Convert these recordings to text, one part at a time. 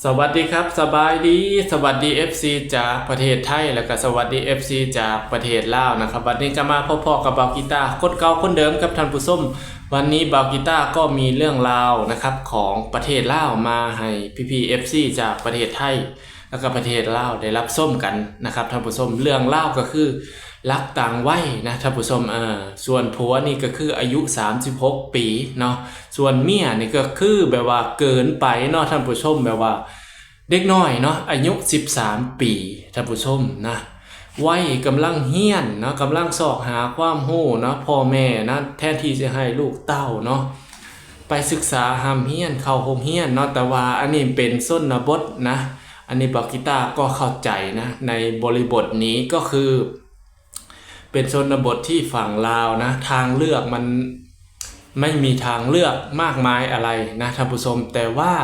ສະຫວັດດີຄັບ ສະບາຍດີ ສະຫວັດດີເອັຟຊີຈາກປະເທດໄທ ແລ້ວກໍສະຫວັດດີເອັຟຊີຈາກປະເທດລາວນະຄັບ. ບັດນີ້ກໍມາພົບພໍ້ກັບບ່າວກີຕາ ຄົນເກົ່າຄົນເດີມຄັບທ່ານຜູ້ຊົມ. ວັນນີ້ບ່າວກີຕາກໍມີເລື່ອງລາວນະຄັບ ຂອງປະເທດລາວມາໃຫ້ພີ່ໆເອັຟຊີຈາກປະເທດໄທ ແລ້ວກໍປະເທດລາວໄດ້ຮັບຊົມກັນນະຄັບທ່ານຜູ້ຊົມ. ເລື່ອງລາວກໍຄືລັກຕ່າງໄວນະທ່ານຜູ້ຊົມ. ເອີ ສ່ວນຜົວນີ້ກໍຄືອາຍຸສາມສິບຫົກປີເນາະ ສ່ວນເມຍນີ້ກໍຄືແບບວ່າເກີນໄປເນາະທ່ານຜູ້ຊົມ ແບບວ່າເດັກນ້ອຍເນາະ ອາຍຸສິບສາມປີທ່ານຜູ້ຊົມນະ ໄວກຳລັງຮຽນເນາະ ກຳລັງຊອກຫາຄວາມຮູ້ເນາະ ພໍ່ແມ່ນະ ແທນທີ່ຊິໃຫ້ລູກເຕົ້າເນາະ ໄປສຶກສາຮ່ຳຮຽນ ເຂົ້າໂຮງຮຽນເນາະ. ແຕ່ວ່າອັນນີ້ເປັນຊົນນະບົດນະ ອັນນີ້ບ່າວກີຕາກໍເຂົ້າໃຈນະ ໃນບໍລິບົດນີ້ກໍຄືເປັນຊົນນະບົດທີ່ຝັ່ງລາວນະ ທາງເລືອກມັນ ໄມ່ມີທາງເລືອກມາກມາຍອະໄລນະທ່ານຜູ້ຊົມ. ແຕ່ວ່າ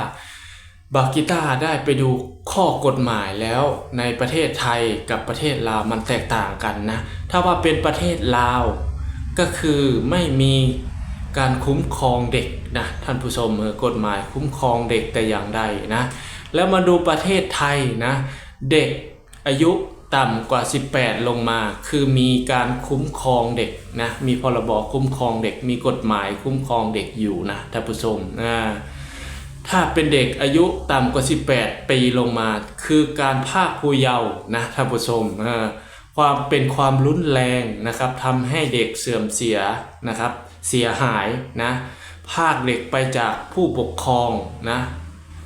ບ່າວກີຕາໄດ້ໄປດູຂໍ້ກົດໝາຍແລ້ວ ໃນປະເທດໄທກັບປະເທດລາວມັນແຕກຕ່າງກັນນະ. ຖ້າວ່າເປັນປະເທດລາວ ກໍຄືໄມ່ມີການຄຸ້ມຄອງເດັກນະທ່ານຜູ້ຊົມ ເອີ ກົດໝາຍຄຸ້ມຄອງເດັກແຕ່ຢ່າງໃດນະ. ແລ້ວມາດູປະເທດໄທນະ ເດັກອາຍຸຕ່ຳກວ່າສິບແປດລົງມາ ຄືມີການຄຸ້ມຄອງເດັກນະ ມີ ພ.ລ.ບ. ຄຸ້ມຄອງເດັກ ມີກົດໝາຍຄຸ້ມຄອງເດັກຢູ່ນະທ່ານຜູ້ຊົມ. ອາ ຖ້າເປັນເດັກອາຍຸຕ່ຳກວ່າສິບແປດປີລົງມາ ຄືການພາກຜູ້ເຍົານະທ່ານຜູ້ຊົມ. ເອີ ຄວາມ ເປັນຄວາມຮຸນແຮງນະຄັບ ທຳໃຫ້ເດັກເສື່ອມເສຍນະຄັບ ເສຍຫາຍນະ ພາກເດັກໄປຈາກຜູ້ປົກຄອງນະ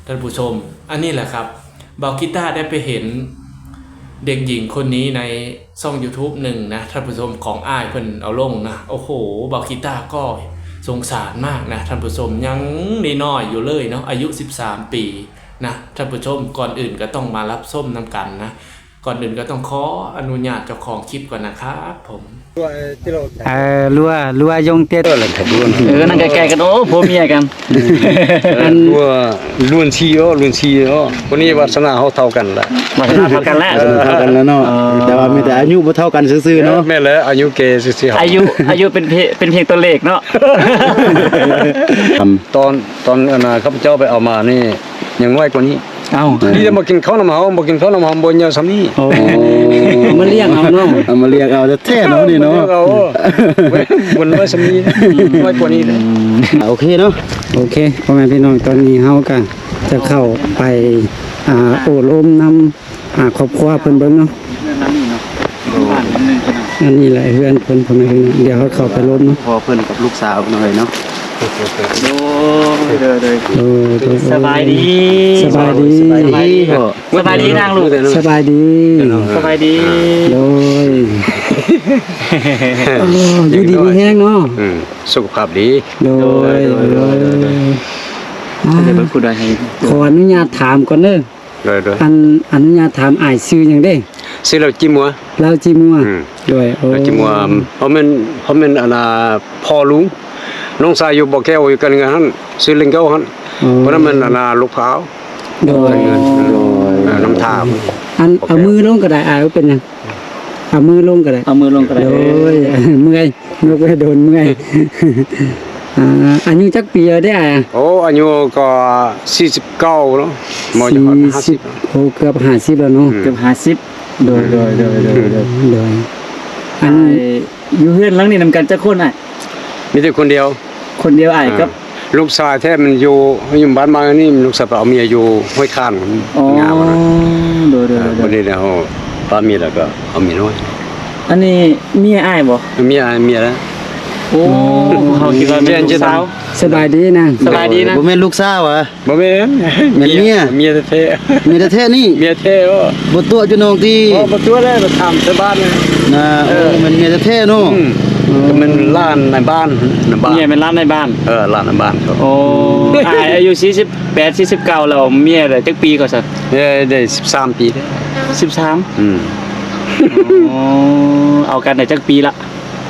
ທ່ານຜູ້ຊົມ. ອັນນີ້ແຫຼະຄັບ ບ່າວກີຕາໄດ້ໄປເຫັນເດັກຍິງຄົນນີ້ໃນຊ່ອງຢູທູບໜຶ່ງນະທ່ານຜູ້ຊົມ ຂອງອ້າຍເພິ່ນເອົາລົງນະ. ໂອ້ໂຫ ບ່າວກີຕາກໍສົງສານມາກນະທ່ານຜູ້ຊົມ ຍັງນ້ອຍໆຢູ່ເລີຍເນາະ ອາຍຸສິບສາມປີນະທ່ານຜູ້ຊົມ. ກ່ອນອື່ນກໍຕ້ອງມາຮັບຊົມນຳກັນນະ ກ່ອນອື່ນກໍຕ້ອງຂໍອະນຸຍາດເຈົ້າຂອງຄລິບກ່ອນນະຄັບຜົມ. ເອີ ລັວ ລັວຢົງເຕັດ ເອີ ນັ່ງໃກ້ໆກັນ ໂອ້ ຜົວເມຍກັນ. ອັນ ລັວ ລຸ້ນສີ່ ເອີ ລຸ້ນສີ່ ເອີ ຄົນນີ້ວາສະໜາເຮົາເທົ່າກັນລະ ວາສະໜາເທົ່າກັນແລ້ວ ເອີ ເທົ່າກັນແລ້ວເນາະ. ອໍ ແຕ່ວ່າມີແຕ່ອາຍຸບໍ່ເທົ່າກັນຊື່ໆເນາະ. ແມ່ນແຫຼະ ອາຍຸແກ່ຊື່ໆ ອາຍຸ ອາຍຸເປັນພຽງ ເປັນພຽງຕົວເລກເນາະ. ຕອນ ຕອນອັນນ່າ ຂ້າພະເຈົ້າໄປເອົາມານີ້ ຍັງນ້ອຍກວ່ານີ້. ເອົ້າ ດີແຕ່ບໍ່ກິນເຂົ້ານຳເຮົາ ບໍ່ກິນເຂົ້ານຳເຮົາ ບໍ່ເຍົວສ່ຳນີ້. ໂອ້ ເອົາມາລ້ຽງເອົາເນາະ ເອົາມາລ້ຽງເອົາແທ້ໆເນາະນີ້ເນາະ. ເອົາ ບໍ່ນ້ອຍສ່ຳນີ້ ນ້ອຍກວ່ານີ້ເດ້. ອືມ ໂອເຄເນາະ ໂອເຄ ພໍ່ແມ່ພີ່ນ້ອງ ຕອນນີ້ເຮົາກໍຈະເຂົ້າໄປ ອ່າ ໂອ້ລົມນຳ ຫາຄອບຄົວເພິ່ນເບິ່ງເນາະ. ອັນນີ້ແຫຼະເຮືອນເພິ່ນ ພໍ່ແມ່ພີ່ນ້ອງ ດຽວເຮົາເຂົ້າໄປລົມເນາະ. ພໍ່ເພິ່ນກັບລູກສາວເພິ່ນເນາະ. ໂດຍ ໂດຍ ໂດຍ ໂດຍ ໂດຍ ສະບາຍດີ ສະບາຍດີ ສະບາຍດີນາງລູກ ສະບາຍດີ ສະບາຍດີ ໂດຍ ຢູ່ດີມີແຮງເນາະ. ອືມ ສຸຂະພາບດີ ໂດຍ ໂດຍ ໂດຍ ໂດຍ ອ່າ ຂໍອະນຸຍາດຖາມກ່ອນເດີ. ໂດຍ ໂດຍ ອັນ ອະນຸຍາດຖາມ ອ້າຍຊື່ຫຍັງເດ້? ຊື່ລາວຈີ່ມົວ ລາວຈີ່ມົວ. ອືມ ໂດຍ ໂອ້ ລາວຈີ່ມົວ ເຮົາແມ່ນ ເຮົາແມ່ນອັນນ່າ ພໍ່ລຸງ ນ້ອງຊາຍຢູ່ບໍ່ແກ້ວ ຢູ່ກັນເຮືອນຫັ້ນ ຊື່ເລັງເກົ້າຫັ້ນ. ອໍ ເພິ່ນແມ່ນອັນນ່າ ລູກພາວ. ໂດຍ ໂດຍ ເອີ ນຳທ່າ ອັນ ເອົາມືລົງກໍໄດ້ ອ້າຍ ບໍ່ເປັນຫຍັງ ເອົາມືລົງກໍໄດ້ ເອົາມືລົງກໍໄດ້. ໂດຍ ເມື່ອຍ ຍົກໄວ້ໂດນເມື່ອຍ. ອ່າ ອາຍຸຈັກປີແລ້ວເດ້ອ້າຍ? ໂອ້ ອາຍຸກໍສີ່ສິບເກົ້າເນາະ ມໍຈະຮອດຫ້າສິບ. ໂອ້ ເກືອບຫ້າສິບແລ້ວເນາະ. ອືມ ເກືອບຫ້າສິບ. ໂດຍ ໂດຍ ໂດຍ ໂດຍ ໂດຍ ໂດຍ. ອັນ ອ້າຍຢູ່ເຮືອນຫຼັງນີ້ນຳກັນຈັກຄົນອ້າຍ? ມີແຕ່ຄົນດຽວ. ຄົນດຽວອ້າຍກັບ ອ່າ ລູກຊາຍແທ້ມັນຢູ່ ຢູ່ບ້ານມານີ້ ລູກຊາຍໄປເອົາເມຍຢູ່ຫ້ວຍຄານ. ອໍ ງາມ. ໂດຍ ໂດຍ ເອີ ໂດຍ ໂດຍ. ບັດນີ້ແລ້ວປະເມຍແລ້ວກໍເອົາເມຍນ້ອຍ. ອັນນີ້ເມຍອ້າຍບໍ່? ເມຍອ້າຍ ເມຍແລ້ວ. ໂອ້ ເຮົາຄິດວ່າແມ່ນລູກສາວ. ສະບາຍດີນາງ. ສະບາຍດີນາງ. ບໍ່ແມ່ນລູກສາວຫວາ? ບໍ່ແມ່ນ ແມ່ນເມຍ. ເມຍແທ້ໆ. ເມຍແທ້ໆນີ້. ເມຍແທ້ບໍ່? ບໍ່ຕົວະຢູ່ນ້ອງຕິ? ບໍ່ ບໍ່ຕົວະແລ້ວ ໄປຖາມໃສ່ບ້ານນະ. ນະ ເອີ ໂອ້ ແມ່ນເມຍແທ້ໆເນາະ. ອືມ ອືມ ກໍແມ່ນຫຼານນາຍບ້ານ ນາຍບ້ານ. ເມຍແມ່ນຫຼານນາຍບ້ານ. ເອີ ຫຼານນາຍບ້ານເຂົາ. ໂອ້ ອ້າຍອາຍຸສີ່ສິບແປດ ສີ່ສິບເກົ້າແລ້ວ ເມຍລະຈັກປີກໍຊັ້ນ? ເອີ ໄດ້ສິບສາມປີແລ້ວ. ສິບສາມ. ອືມ ອໍ ເອົາກັນໄດ້ຈັກປີລະ?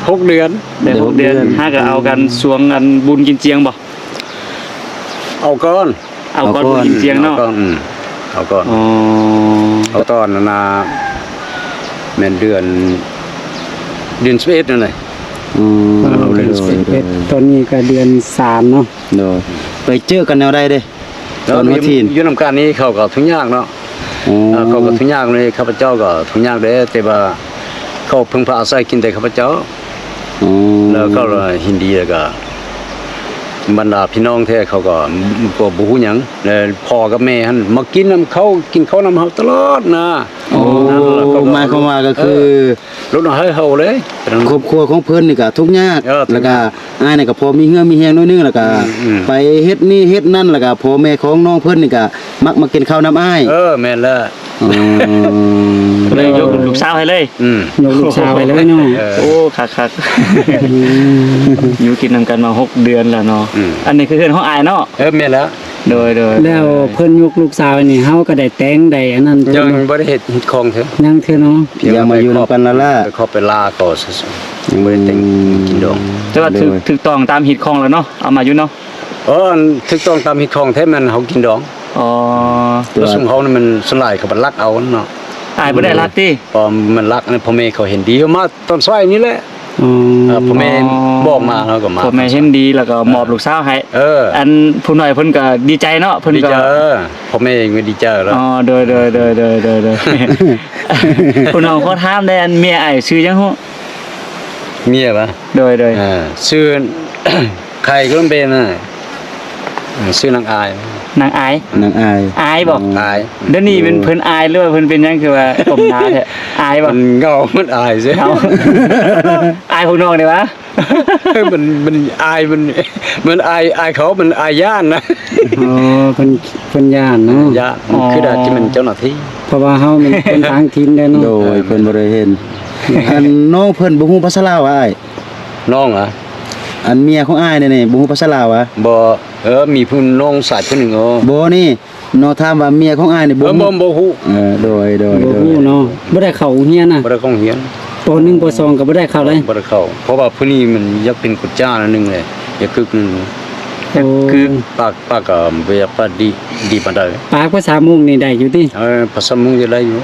ຫົກເດືອນ. ໄດ້ຫົກເດືອນ. ຫາກໍເອົາກັນຊ່ວງອັນບຸນກິນຈຽງບໍ່? ເອົາກ່ອນ ເອົາກ່ອນ ເອົາກ່ອນ ບຸນກິນຈຽງເນາະ. ເອົາກ່ອນ ອືມ ເອົາກ່ອນ. ອໍ ເອົາຕອນນັ້ນນະ ແມ່ນເດືອນ ເດືອນສິບເອັດນັ້ນແຫຼະ. ອໍ ເອົາເດືອນສິບເອັດ. ໂດຍ ໂດຍ ໂດຍ. ຕອນນີ້ກໍເດືອນສາມເນາະ. ໂດຍ ໄປເຈີກັນແນວໃດເດ້? ຕອນຫົວທີນ ຢູ່ນຳກັນນີ້ເຂົາກໍທຸກຍາກເນາະ. ອໍ ເອີ ເຂົາກໍທຸກຍາກເລີຍ ຂ້າພະເຈົ້າກໍທຸກຍາກເດ້ ແຕ່ວ່າເຂົາເພິ່ງພາອາໄສກິນແຕ່ຂ້າພະເຈົ້າ. ອໍ ແລ້ວເຂົາກໍເຫັນດີ ແລ້ວກໍບັນດາພີ່ນ້ອງແທ້ເຂົາກໍ ກໍບໍ່ຮູ້ຫຍັງ ແລ້ວພໍ່ກັບແມ່ຫັ້ນມາກິນນຳເຂົາ ກິນເຂົ້ານຳເຮົາຕະຫຼອດນະ. ອໍ ນັ້ນລະ ເຂົາກໍ ໝາຍຄວາມວ່າກໍຄື ເອີ ລົດເອົາໃຫ້ເຮົາເລີຍ. ຄອບຄົວຂອງເພິ່ນນີ້ກໍທຸກຍາກ ເອີ ທຸກຍາກ ແລ້ວກໍອ້າຍນີ້ກໍພໍມີເຫື່ອມີແຮງໜ້ອຍໜຶ່ງ ແລ້ວກໍ ອືມ ໄປເຮັດນີ້ເຮັດນັ້ນ ແລ້ວກໍພໍ່ແມ່ຂອງນ້ອງເພິ່ນນີ້ກໍມັກມາກິນເຂົ້ານຳອ້າຍ. ເອີ ແມ່ນແລ້ວ. ອໍ ກໍເລີຍຍົກລູກສາວໃຫ້ເລີຍ. ອືມ ຍົກລູກສາວໃຫ້ເລີຍເນາະ. ເອີ ໂອ້ ຄັກໆ ອືມ ຢູ່ກິນນຳກັນມາຫົກເດືອນແລ້ວເນາະ. ອືມ ອັນນີ້ຄືເຮືອນຂອງອ້າຍເນາະ. ເອີ ແມ່ນແລ້ວ. ໂດຍໆ ແລ້ວເພິ່ນຍົກລູກສາວນີ້ ເຮົາກໍໄດ້ແຕ່ງໄດ້ອັນນັ້ນ ຍັງບໍ່ໄດ້ເຮັດ ເຮັດຂອງເທື່ອ ຍັງເທື່ອເນາະ. ຍັງມາຢູ່ນຳກັນລະລະ ໄປຂອບໄປລາກໍຊື່ໆ ຍັງບໍ່ໄດ້ແຕ່ງ ອືມ ກິນດອງ. ແຕ່ວ່າຖືກ ໂດຍ ຖືກຕ້ອງຕາມຮີດຄອງແລ້ວເນາະ ເອົາມາຢູ່ເນາະ. ເອີ ຖືກຕ້ອງຕາມຮີດຄອງແທ້ແມ່ນເຮົາກິນດອງ. ອໍ ແຕ່ວ່າ ແຕ່ວ່າຊຸມເຮົານີ້ມັນສ່ວນຫຼາຍເຂົາໄປລັກເອົາເນາະ. ອ້າຍບໍ່ໄດ້ລັກຕິ? ເພາະມັນລັກ ອັນນັ້ນພໍ່ແມ່ເຂົາເຫັນດີ ເອົາມາຕອນສວຍນີ້ແຫຼະ. ອໍ ເອີ ພໍ່ແມ່ ອໍ ບອກມາ ເຮົາກໍມາ ພໍ່ແມ່ເຫັນດີແລ້ວກໍມອບລູກສາວໃຫ້. ເອີ ອັນຜູ້ນ້ອຍເພິ່ນກໍດີໃຈເນາະ ເພິ່ນກໍດີໃຈ. ເອີ ພໍ່ແມ່ເອງກໍດີໃຈແລ້ວ. ອໍ ໂດຍໆ ຜູ້ນ້ອງຂໍຖາມແດ່ ອັນເມຍອ້າຍຊື່ຫຍັງຮູ້? ເມຍຫວາ? ໂດຍໆ ເອີ ຊື່ ໄຂ່ກໍເປັນນະ ເອີ ຊື່ນາງອາຍ. ນາງອາຍ? ນາງອາຍ. ອາຍບໍ່? ອາຍ. ດຽວນີ້ມັນເພິ່ນອາຍ ຫຼືວ່າເພິ່ນເປັນຫຍັງຄືວ່າກົ້ມໜ້າແທ້? ອາຍບໍ່? ມັນເຫງົາ ມັນອາຍຊິ. ເຫງົາ ອາຍພວກນ້ອງນີ້ຫວາ? ມັນ ມັນອາຍ ມັນ ມັນອາຍ ອາຍເຂົາ ມັນອາຍຢ້ານນະ. ອໍ ເພິ່ນ ເພິ່ນຢ້ານເນາະ. ຢ້ານ ອໍ ຄືອາດຈະແມ່ນເຈົ້າໜ້າທີ່ ເພາະວ່າເຮົາແມ່ນຄົນຕ່າງຖິ່ນເດ້ເນາະ. ໂດຍ ເອີ ເພິ່ນບໍ່ໄດ້ເຫັນ. ອັນນ້ອງເພິ່ນບໍ່ຮູ້ພາສາລາວຫວາອ້າຍ? ນ້ອງຫວາ? ອັນເມຍຂອງອ້າຍນີ້ ບໍ່ຮູ້ພາສາລາວຫວາ? ບໍ່. ເອີ ມີຜູ້ນ້ອງຊາຍຜູ້ໜຶ່ງ. ອໍ ບໍ່ ນີ້ ນ້ອງຖາມວ່າເມຍຂອງອ້າຍນີ້ບໍ່ ເອີ ຮູ້? ບໍ່ ບໍ່ຮູ້. ເອີ ໂດຍໆ ບໍ່ຮູ້ເນາະ. ບໍ່ໄດ້ເຂົ້າໂຮງຮຽນນະ? ບໍ່ໄດ້ເຂົ້າໂຮງຮຽນ. ປໍໜຶ່ງ ປໍສອງ ກໍບໍ່ໄດ້ເຂົ້າເລີຍ? ບໍ່ໄດ້ເຂົ້າ ເພາະວ່າຜູ້ນີ້ມັນຢາກເປັນກຸດຈ້າໜ້ອຍໜຶ່ງເລີຍ ຢາກກຶກໜຶ່ງ. ໂອ້ ຢາກກຶກ. ປາກ ປາກກໍບໍ່ຢາກປາກດີ ດີປານໃດ. ປາກພາສາມົ້ງນີ້ໄດ້ຢູ່ຕິ? ເອີ ພາສາມົ້ງນີ້ໄດ້ຢູ່.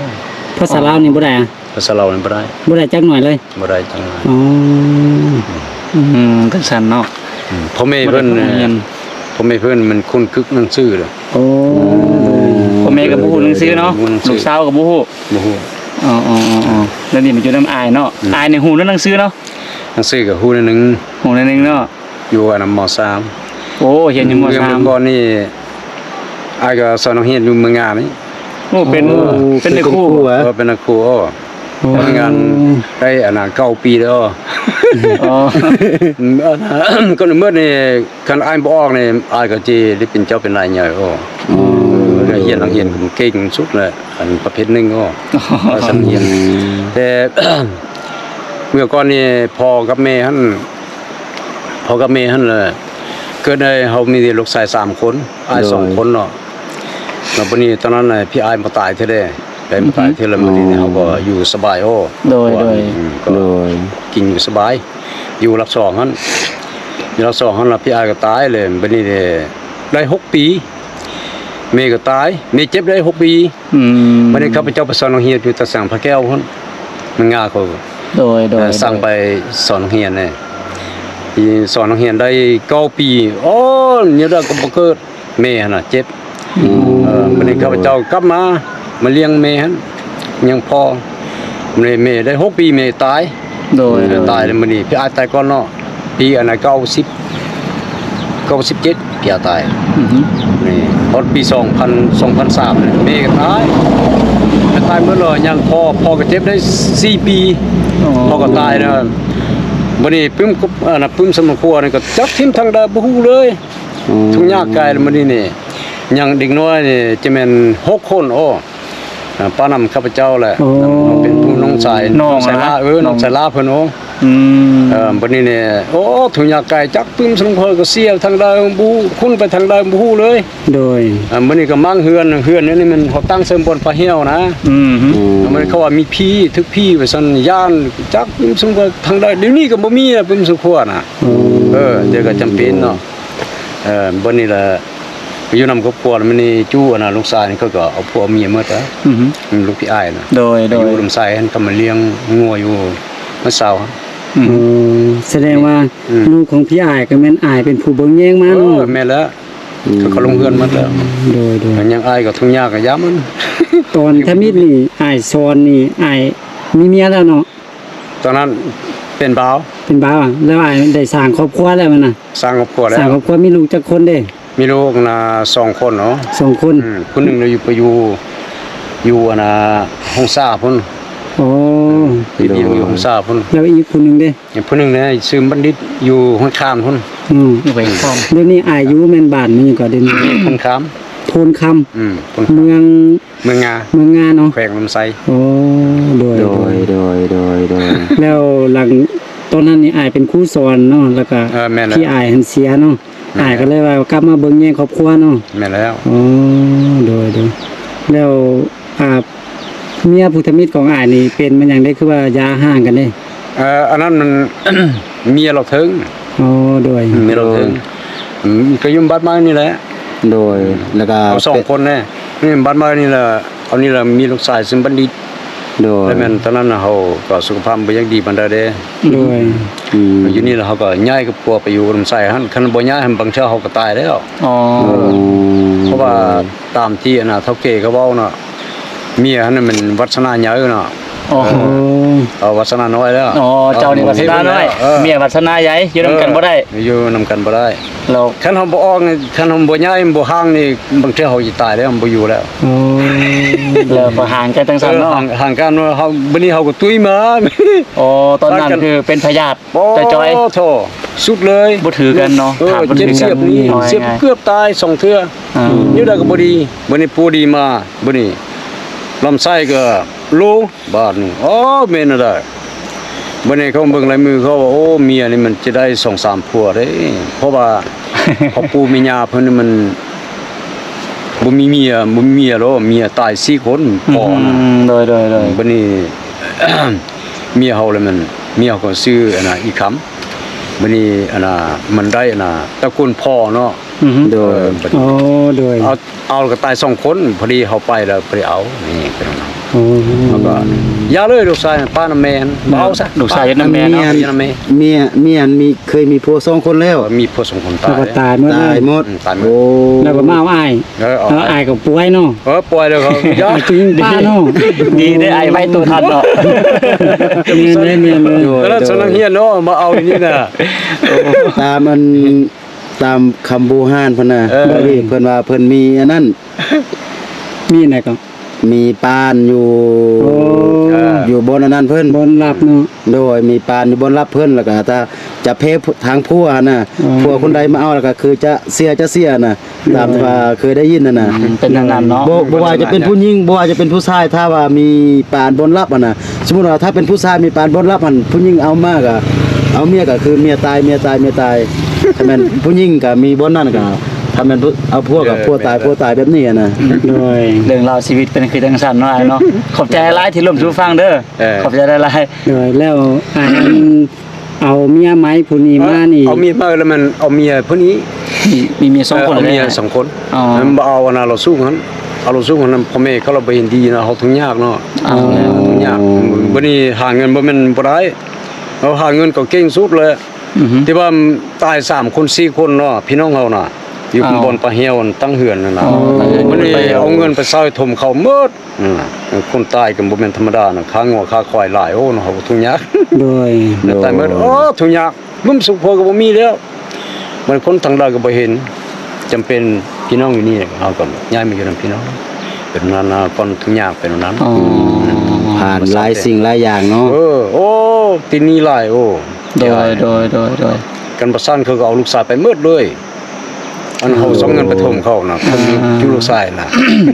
ພາສາລາວນີ້ບໍ່ໄດ້? ພາສາລາວນີ້ບໍ່ໄດ້. ບໍ່ໄດ້ຈັກໜ້ອຍເລີຍ? ບໍ່ໄດ້ຈັກໜ້ອຍ. ອໍ ອືມ ອືມ ຈັ່ງຊັ້ນເນາະ. ອືມ ພໍ່ແມ່ເພິ່ນ ບໍ່ໄດ້ເຂົ້າໂຮງຮຽນ. ພໍ່ແມ່ເພິ່ນມັນຄົນກຶກໜັງສືເດີ. ໂອ້ ໂດຍ ພໍ່ແມ່ກໍບໍ່ຮູ້ໜັງສືເນາະ. ບໍ່ຮູ້ໜັງສື. ລູກສາວກໍບໍ່ຮູ້? ບໍ່ຮູ້. ອໍໆໆ ແລ້ວນີ້ມາຢູ່ນຳອ້າຍເນາະ. ອືມ ອ້າຍນີ້ຮູ້ແຕ່ໜັງສືເນາະ? ໜັງສືກໍຮູ້ໜ້ອຍໜຶ່ງ. ຮູ້ໜ້ອຍໜຶ່ງເນາະ. ຢູ່ອັນນະ ມໍສາມ. ໂອ້ ຮຽນຢູ່ມໍສາມ. ເມື່ອກ່ອນນີ້ ອ້າຍກໍສອນນັກຮຽນຢູ່ເມືອງງານີ້. ໂອ້ ເປັນ ໂອ້ ເປັນນາຍຄູ. ເປັນນາຍຄູຫວາ? ເອີ ເປັນນາຍຄູ. ໂອ້ ໂອ້ ເຮັດງານໄດ້ອັນນະ ເກົ້າປີແລ້ວ. ອໍ ອືມ ອັນນະ ກໍໝົດນີ້ ຄັນອ້າຍບໍ່ອອກນີ້ ອ້າຍກໍຊິໄດ້ເປັນເຈົ້າເປັນນາຍໃຫຍ່. ໂອ້ ໂອ້ ໄດ້ຮຽນ ນັກຮຽນກໍເກັ່ງສຸດແຫຼະ ອັນປະເພດໜຶ່ງ. ໂອ້ ວ່າຊັ້ນຮຽນ. ແຕ່ເມື່ອກ່ອນນີ້ ພໍ່ກັບແມ່ຫັ້ນ ພໍ່ກັບແມ່ຫັ້ນແຫຼະ ເກີດໃຫ້ເຮົາມີແຕ່ລູກຊາຍສາມຄົນ ອ້າຍສອງຄົນເນາະ. ໂດຍ ແລ້ວບັດນີ້ຕອນນັ້ນນະ ພີ່ອ້າຍມາຕາຍເທື່ອເດ້ ໄດ້ມາຕາຍເທື່ອແລ້ວ. ອືມ ບັດນີ້ເຮົາກໍຢູ່ສະບາຍ. ໂອ້ ໂດຍ ໂດຍ ອືມ ກໍ ໂດຍ ກິນຢູ່ສະບາຍ ຢູ່ຫຼັກສອງຫັ້ນ ຢູ່ຫຼັກສອງຫັ້ນລະ ພີ່ອ້າຍກໍຕາຍເລີຍ. ບັດນີ້ໄດ້ຫົກປີ ແມ່ກໍຕາຍ ແມ່ເຈັບໄດ້ຫົກປີ. ອືມ ບັດນີ້ຂ້າພະເຈົ້າໄປສອນໂຮງຮຽນຢູ່ຕາສັງພະແກ້ວພຸ້ນ ມັນງາເຂົາ. ໂດຍ ໂດຍ ເອີ ສັ່ງໄປສອນໂຮງຮຽນແດ່ ສອນໂຮງຮຽນໄດ້ເກົ້າປີ. ໂອ້ ເນວໃດກໍບໍ່ເກີດ ແມ່ຫັ້ນນະເຈັບ. ອືມ ເອີ ບັດນີ້ຂ້າພະເຈົ້າກັບມາ ມາລ້ຽງແມ່ຫັ້ນ ຍັງພໍ ແມ່ ແມ່ໄດ້ຫົກປີແມ່ຕາຍ. ໂດຍ ແມ່ຕາຍແລ້ວ. ບັດນີ້ພີ່ອ້າຍຕາຍກ່ອນເນາະ ປີອັນນະ ເກົ້າສິບ ເກົ້າສິບເຈັດ ພີ່ອ້າຍຕາຍ. ອືຮຶ ນີ້ ຮອດປີສອງພັນ ສອງພັນສາມ ແມ່ກໍຕາຍ ແມ່ຕາຍໝົດເລີຍ. ຍັງພໍ່ ພໍ່ກໍເຈັບໄດ້ສີ່ປີ. ອໍ ພໍ່ກໍຕາຍແລ້ວ. ບັດນີ້ປຶ້ມ ອັນນະ ປຶ້ມສຳມະຄົວນີ້ກໍຈັກຖິ້ມທາງໃດບໍ່ຮູ້ເລີຍ. ອືມ ທຸກຍາກໄກ. ແລ້ວບັດນີ້ນີ້ ຍັງເດັກນ້ອຍນີ້ຈະແມ່ນຫົກຄົນ. ໂອ້ ອາ ປ້ານຳຂ້າພະເຈົ້າແຫຼະ. ໂອ້ ເປັນຜູ້ນ້ອງຊາຍ ນ້ອງ ນ້ອງຊາຍຫຼ້າ. ເອີ ນ້ອງຊາຍຫຼ້າເພິ່ນ. ໂອ້ ອືມ ເອີ ບັດນີ້ນີ້ ໂອ້ ທຸກຍາກໄກ ຈັກປຶ້ມສຳມະຄົວກໍເສຍທາງໃດບໍ່ຮູ້ ຄຸນໄປທາງໃດບໍ່ຮູ້ເລີຍ. ໂດຍ ອາ ບັດນີ້ກໍມ້າງເຮືອນ ເຮືອນນີ້ມັນເຂົາຕັ້ງໃສ່ບ່ອນປ່າແຫ້ວນະ. ອືມ ອືມ ມັນເຂົາວ່າມີຜີ ຖືກຜີວ່າຊັ້ນ ຢ້ານ ຈັກປຶ້ມສຳມະຄົວທາງໃດ. ດຽວນີ້ກໍບໍ່ມີແລ້ວ ປຶ້ມສຳມະຄົວນະ. ໂອ້ ເອີ ດຽວກໍຈຳເປັນເນາະ. ເອີ ບັດນີ້ລະ ຢູ່ນຳຄອບຄົວ ແລ້ວມັນນີ້ຈຸ ອັນນະ ລູກຊາຍນີ້ເຂົາກໍເອົາຜົວເອົາເມຍໝົດ. ອືຮຶ ອືມ ລູກພີ່ອ້າຍນະ. ໂດຍ ໂດຍ ຢູ່ນຳຊາຍຫັ້ນ ກໍມາລ້ຽງງົວຢູ່ນຳຊາວ. ອືມ ໂອ້ ສະແດງວ່າ ອືມ ລູກຂອງພີ່ອ້າຍກໍແມ່ນອ້າຍເປັນຜູ້ເບິ່ງແຍງມາເນາະ. ເອີ ແມ່ນແລ້ວ. ອືມ ເຂົາກໍລົງເຮືອນໝົດແລ້ວ. ໂດຍໆ ມັນຍັງອາຍກໍທຸກຍາກກໍຢ່າມັນ. ຕອນທຳອິດນີ້ ອ້າຍສອນນີ້ ອ້າຍມີເມຍແລ້ວເນາະ? ຕອນນັ້ນເປັນບ່າວ ເປັນບ່າວ ແລ້ວອ້າຍໄດ້ສ້າງຄອບຄົວແລ້ວແມ່ນນະ? ສ້າງຄອບຄົວແລ້ວ. ສ້າງຄອບຄົວ ມີລູກຈັກຄົນເດ້? ມີລູກນະ ສອງຄົນເນາະ. ສອງຄົນ. ອືມ ຜູ້ໜຶ່ງນະຢູ່ ໄປຢູ່ ຢູ່ອັນນະ ຫົງສາພຸ້ນ. ອໍ ໄປຢູ່ ໂດຍ ຢູ່ຫົງສາພຸ້ນ. ແລ້ວອີກຜູ້ໜຶ່ງເດ້? ອີກຜູ້ໜຶ່ງນະ ຊື່ບັນດິດ ຢູ່ຫ້ວຍຄານພຸ້ນ. ອືມ ຢູ່ຫ້ວຍຄານ. ດຽວນີ້ອ້າຍຢູ່ແມ່ນບ້ານແມ່ນຫຍັງກໍດຽວນີ້? ໂພນຄຳ. ໂພນຄຳ. ອືມ ໂພນຄຳ. ເມືອງ ເມືອງງາ ເມືອງງາເນາະ ແຂວງລຳໄຊ. ໂອ້ ໂດຍ ໂດຍ ໂດຍ ໂດຍ ໂດຍ ໂດຍ. ແລ້ວຫຼັງຕອນນັ້ນນີ້ ອ້າຍເປັນຄູສອນເນາະ ແລ້ວກະ ເອີ ແມ່ນແລ້ວ ທີ່ອ້າຍຫັ້ນເສຍເນາະ. ແມ່ນແລ້ວ ອ້າຍກໍເລີຍວ່າກັບມາເບິ່ງແຍງຄອບຄົວເນາະ. ແມ່ນແລ້ວ. ໂອ້ ໂດຍ ໂດຍ. ແລ້ວ ອ່າ ເມຍຜູ້ທຳອິດຂອງອ້າຍນີ້ ເປັນມາຫຍັງເດ້ ຄືວ່າຢ່າຮ້າງກັນເດ້? ເອີ ອັນນັ້ນມັນ ເມຍລາວເຖິງ. ອໍ ໂດຍ ເມຍລາວເຖິງ. ໂດຍ. ອືມ ກໍຢູ່ບ້ານໃໝ່ນີ້ແຫຼະ. ໂດຍ. ແລ້ວກໍເຮົາສອງຄົນແນ່ ນີ້ບ້ານໃໝ່ນີ້ແຫຼະ ເຮົານີ້ແຫຼະມີລູກຊາຍຊື່ບັນດິດ. ໂດຍ. ແລ້ວແມ່ນຕອນນັ້ນນະ ເຮົາກໍສຸຂະພາບບໍ່ຢາກດີປານໃດເດ້. ໂດຍ. ອືມ ຢູ່ນີ້ແລ້ວເຮົາກໍຍ້າຍກັບຜົວໄປຢູ່ນຳຊາຍຫັ້ນ ຄັນບໍ່ຍ້າຍຫັ້ນ ບາງເທື່ອເຮົາກໍຕາຍແລ້ວ. ອໍ ເພາະວ່າຕາມທີ່ອັນນະ ເຖົ້າແກ່ເຂົາເວົ້ານະ ເມຍຫັ້ນນະແມ່ນວັດສະໜາໃຫຍ່ເນາະ. ອໍ ເອີ ເອົາວັດສະໜານ້ອຍແລ້ວ. ອໍ ເຈົ້ານີ້ວັດສະໜານ້ອຍ. ເອີ ເມຍວັດສະໜາໃຫຍ່ ຢູ່ນຳກັນບໍ່ໄດ້. ເອີ ຢູ່ນຳກັນບໍ່ໄດ້. ແລ້ວຄັນເຮົາບໍ່ອອກ ຄັນເຮົາບໍ່ຍ້າຍ ບໍ່ຮ້າງນີ້ ບາງເທື່ອເຮົາຊິຕາຍແລ້ວ ບໍ່ຢູ່ແລ້ວ. ອໍ ແລ້ວກໍຫ່າງກັນຈັ່ງຊັ້ນເນາະ. ເອີ ຫ່າງ ຫ່າງກັນ ເຮົາ ບັດນີ້ເຮົາກໍຕຸ້ຍມາ. ອໍ ຕອນນັ້ນຄືເປັນພະຍາດຈ່ອຍໆ. ໂອ້ໂທ້ ສຸດເລີຍ ບໍ່ຖືກັນເນາະ. ເອີ ຖາມບໍ່ຖືກັນ ເຈັບສຽບນີ້ ເອົາງ່າຍໆ ສຽບເກືອບຕາຍສອງເທື່ອ. ອ່າ ຢູ່ໃດກໍບໍ່ດີ ບັດນີ້ປົວດີມາ ບັດນີ້ລຳໄສ້ກໍໂລ ບາດນີ້ ໂອ້ ແມ່ນແນວໃດ? ບັດນີ້ເຂົາເບິ່ງລາຍມືເຂົາວ່າ ໂອ້ ເມຍນີ້ມັນຈະໄດ້ສອງສາມຜົວເດ້ ເພາະວ່າພໍ່ປູ່ແມ່ຍ່າເພິ່ນນີ້ມັນບໍ່ມີເມຍ ບໍ່ມີເມຍແລ້ວ ເມຍຕາຍສີ່ຄົນ ພໍ່ນະ. ອືມ ໂດຍໆໆ. ບັດນີ້ ເມຍເຮົາລະແມ່ນ ເມຍເຮົາກໍຊື່ອັນນ່າ ອີຄຳ. ບັດນີ້ອັນນ່າ ມັນໄດ້ອັນນ່າ ຕະກຸນພໍ່ເນາະ. ອືຮຶ ໂດຍ. ເອີ ໂອ້ ໂດຍ. ເອົາ ເອົາກໍຕາຍສອງຄົນ ພໍດີເຮົາໄປແລ້ວບໍ່ໄດ້ເອົາ ນີ້ເປັນແນວນັ້ນ. ໂອ້ ເຮົາກໍຢ່າເລີຍ ລູກຊາຍປະນຳແມ່ຫັ້ນ ບໍ່ເອົາຊະ ລູກຊາຍເຮັດນຳແມ່ເນາະ. ເມຍ ເມຍ ເມຍມີ ເຄີຍມີຜົວສອງຄົນແລ້ວ ເອີ ມີຜົວສອງຄົນຕາຍ ແລ້ວກໍຕາຍໝົດເລີຍ. ຕາຍໝົດ. ອືມ ຕາຍໝົດ. ໂອ້ ແລ້ວກໍມາເອົາອ້າຍ. ເອີ ເອົາ ເອົາອ້າຍກໍປ່ວຍເນາະ. ເອີ ປ່ວຍແລ້ວເຂົາ ເອົາຈິງປາເນາະ. ດີເດ້ອ້າຍໄວໂຕທັນເນາະ. ແມ່ນໆໆ. ໂດຍ ຕອນນັ້ນສຳນັກຮຽນເນາະ ມາເອົາຢູ່ນີ້ນະ. ຕາມອັນ ຕາມຄຳບູຮານເພິ່ນນະ ເອີ ເພິ່ນວ່າເພິ່ນມີອັນນັ້ນ ມີອັນໃດກໍ ມີປານຢູ່ ໂອ້ ເອີ ຢູ່ບ່ອນອັນນັ້ນເພິ່ນ ບ່ອນລັບເນາະ. ໂດຍ ມີປານຢູ່ບ່ອນລັບເພິ່ນ ແລ້ວກໍຖ້າຈະເພທາງຜົວຫັ້ນນະ ອໍ ຜົວຄົນໃດມາເອົາ ແລ້ວກໍຄືຈະເສຍ ຈະເສຍນະ ຕາມທີ່ວ່າເຄີຍໄດ້ຍິນຫັ້ນນະ. ອືມ ເປັນຈັ່ງນັ້ນເນາະ. ບໍ່ ບໍ່ວ່າຈະເປັນຜູ້ຍິງ ບໍ່ວ່າຈະເປັນຜູ້ຊາຍ ຖ້າວ່າມີປານບ່ອນລັບຫັ້ນນະ ສົມມຸດວ່າຖ້າເປັນຜູ້ຊາຍມີປານບ່ອນລັບຫັ້ນ ຜູ້ຍິງເອົາມາກໍເອົາເມຍ ກໍຄືເມຍຕາຍ ເມຍຕາຍ ເມຍຕາຍ. ຖ້າແມ່ນຜູ້ຍິງກໍມີບ່ອນນັ້ນກໍ ຖ້າແມ່ນຜູ້ ເອົາຜົວກໍ ເອີ ຜົວຕາຍ ແມ່ນ ຜົວຕາຍແບບນີ້ຫັ້ນນະ. ໂດຍ ເລື່ອງລາວຊີວິດເປັນຄືຈັ່ງຊັ້ນເນາະ ອ້າຍເນາະ. ຂອບໃຈຫຼາຍທີ່ລົມສູ່ຟັງເດີ. ເອີ ຂອບໃຈຫຼາຍໆ. ໂດຍ ແລ້ວ ອ່າ ອັນ ເອົາເມຍໃໝ່ຜູ້ນີ້ມານີ້ ເອີ ເອົາເມຍໃໝ່ແລ້ວແມ່ນເອົາເມຍຜູ້ນີ້ ມີ ມີເມຍສອງຄົນ. ເອີ ເອົາເມຍສອງຄົນ. ອໍ ມັນບໍ່ເອົາອັນນະ ລາວສູງຫັ້ນ ເອົາລາວສູງຫັ້ນນະ ພໍ່ແມ່ເຂົາລະບໍ່ເຫັນດີນະ ເຮົາທຸກຍາກເນາະ. ອໍ ເຮົາທຸກຍາກ. ບັດນີ້ຫາເງິນບໍ່ແມ່ນບໍ່ໄດ້ ເຮົາຫາເງິນກໍເກັ່ງສຸດແຫຼະ. ອືຮຶ ທີ່ວ່າຕາຍສາມຄົນສີ່ຄົນເນາະ ພີ່ນ້ອງເຮົານະ ຢູ່ ອໍ ບ່ອນປາແຫ້ວຕັ້ງເຮືອນຫັ້ນນະ. ອໍ ບັດນີ້ເອົາເງິນໄປໃຊ້ຖົມເຂົາໝົດ. ອືມ ຄົນຕາຍກໍບໍ່ແມ່ນທຳມະດານະ ຂ້າງົວຂ້າຄວາຍຫຼາຍ ໂອ້ ເຮົາທຸກຍາກ. ໂດຍ ຕາຍໝົດ. ໂອ້ ທຸກຍາກ ລຸ່ມສຸກພໍກໍບໍ່ມີແລ້ວ ມັນຄົນທາງໃດກໍບໍ່ເຫັນ ຈຳເປັນພີ່ນ້ອງຢູ່ນີ້ ເຮົາກໍຍ້າຍມາຢູ່ນຳພີ່ນ້ອງ ເປັນນັ້ນນະ ຄົນທຸກຍາກເປັນນັ້ນ. ອໍ ຜ່ານຫຼາຍສິ່ງຫຼາຍຢ່າງເນາະ. ເອີ ໂອ້ ຕິດໜີ້ຫຼາຍ ໂອ້. ໂດຍ ໂດຍ ໂດຍ ໂດຍ. ຄັນບໍ່ຊັ້ນເຂົາກໍເອົາລູກຊາຍໄປໝົດເລີຍ. ອັນເຮົາ ໂອ້ ສົ່ງເງິນໄປຖົມເຂົານະ ຖົມຢູ່ ອ່າ ຢູ່ລູກຊາຍນະ.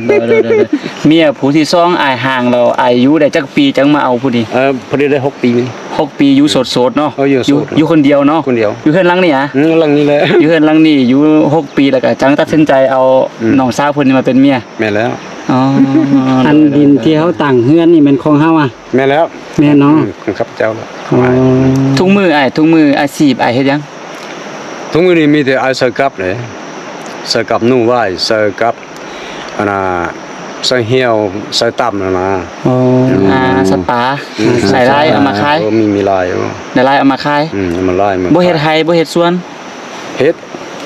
ໂດຍ ໂດຍ ໂດຍ ໂດຍ. ເມຍຜູ້ທີສອງອ້າຍຮ່າງແລ້ວ ອາຍຸໄດ້ຈັກປີຈັ່ງມາເອົາຜູ້ນີ້? ເອີ ພໍດີໄດ້ຫົກປີ. ຫົກປີ ຢູ່ໂສດໆເນາະ. ເອີ ຢູ່ໂສດ ຢູ່ ຢູ່ຄົນດຽວເນາະ. ຄົນດຽວ ຢູ່ເຮືອນຫຼັງນີ້ຫວາ? ເຮືອນຫຼັງນີ້ແຫຼະ. ຢູ່ເຮືອນຫຼັງນີ້ຢູ່ຫົກປີ ແລ້ວກໍຈັ່ງຕັດສິນໃຈເອົາ ອືມ ນ້ອງສາວເພິ່ນນີ້ມາເປັນເມຍ. ແມ່ນແລ້ວ. ອໍ ອັນດິນທີ່ເຮົາຕັ້ງເຮືອນນີ້ແມ່ນຂອງເຮົາອະ? ແມ່ນແລ້ວ. ແມ່ນເນາະ. ອືມ ຂອງຂ້າພະເຈົ້າແຫຼະ. ອໍ ທຸກມື້ອ້າຍ ທຸກມື້ອາຊີບອ້າຍເຮັດຫຍັງ? ທຸກມື້ນີ້ມີແຕ່ອ້າຍໃສ່ກັບເດ້ ໃສ່ກັບໜູຫວາຍ ໃສ່ກັບ ອັນນ່າ ໃສ່ຫ່ຽວ ໃສ່ຕຳຫັ້ນນະ. ອໍ ອືມ ອ່າ ສັດປ່າ. ອືມ ລາຍໄດ້ເອົາມາຂາຍ. ເອີ ມີ ມີລາຍຢູ່. ລາຍໄດ້ເອົາມາຂາຍ. ອືມ ມັນລາຍ ບໍ່ເຮັດໄຮ່ ບໍ່ເຮັດສວນ? ເຮັດ